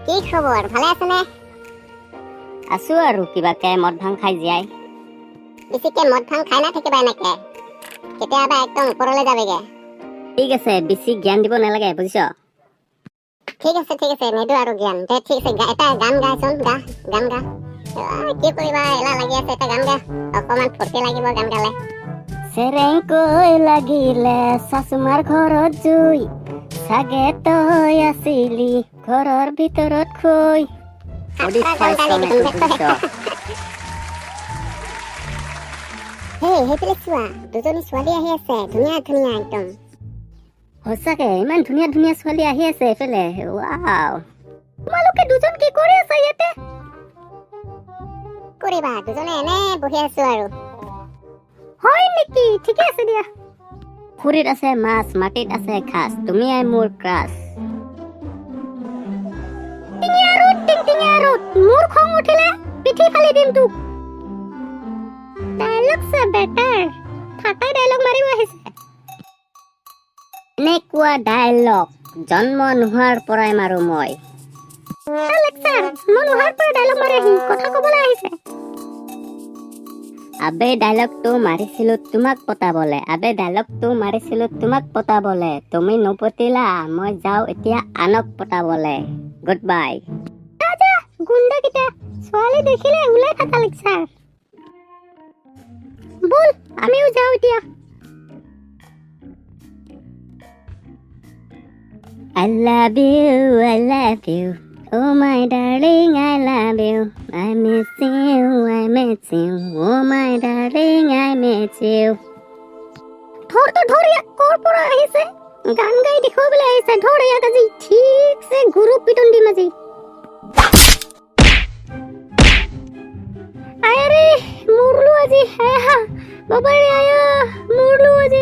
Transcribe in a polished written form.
কি খবৰ, ভালে আছেনে? আছো আৰু কিবাকে মদ ভাং খাই জীয়াই। বেছিকে মদ ভাং খাই নাথাকিবা, এনেকে কেতিয়াবা একদম ওপৰলৈ যাবগে। ঠিক আছে, বেছি জ্ঞান দিব নালাগে, বুজিছ? ঠিক আছে, ঠিক আছে, নিদো আৰু জ্ঞান দে। ঠিক আছে, এটা গান গাচোন, গা, গান গা। কি কৰিবা, এলাহ লাগি আছে, এটা গান গা, অকণমান ফূৰ্তি লাগিব গান গালে। চেৰেংকৈ লাগিলে চাচুমাৰ ঘৰত জুই, চাগে তই আছিলি ঘৰৰ ভিতৰত শুই। সাতটা গান গালি দেখোন। বুজিছ? হেই, সেইফালে চোৱা, দুজনী ছোৱালী আহি আছে, ধুনীয়া ধুনীয়া একদম। সঁচাকে ইমান ধুনীয়া ধুনীয়া ছোৱালী আহি আছে এইফালে। ৱাও, তোমালোকে দুজন কি কৰি আছা ইয়াতে? কৰিবা, দুজনে এনে বহি আছো আৰু। হয় নেকি? ঠিকে আছে দিয়া। পুখুৰীত আছে মাছ, মাটিত আছে ঘাস, তুমিয়ে মোৰ ক্ৰাছ। টিঙিয়া ৰোদ, টিংটিঙীয়া ৰোদ, মোৰ খং উঠিলে পিঠি ফালি দিম তোক। ডায়লগ বেটাৰ ফাটাই ডায়লগ মাৰিব আহিছে। এনেকুৱা ডায়লগ জন্ম নোহোৱাৰ পৰাই মাৰো মই। লেকচাৰ, জন্ম নোহোৱাৰ পৰা ডায়লগ মাৰি আহি কথা ক'বলৈ আহিছে। আবে ডায়লগটো মাৰিছিলো তোমাক পতাবলে, আবে ডায়লগটো মাৰিছিলো তোমাক পতাবলে, তুমি নপতিলা, মই যাওঁ এতিয়া আনক পতাবলে। Good bye. গুণ্ডাকেইটা ছোৱালী দেখিলে ওলাই থাকা। লেকচাৰ, ব'ল, আমিও যাওঁ এতিয়া। I love you, I love you. Oh my darling, I love you. I miss you, I miss you. Oh my darling, I miss you. ধৰ তো ধৰ, ইয়াক ক'ৰ পৰা আহিছে? গান গাই দেখুৱাবলৈ আহিছে। ধৰ ইয়াক, আজি ঠিকছে গুৰু পিটন দিম আজি। আয়াৰে, মৰলো আজি। আয়া বাবাৰে, আয়া, মৰলো আজি।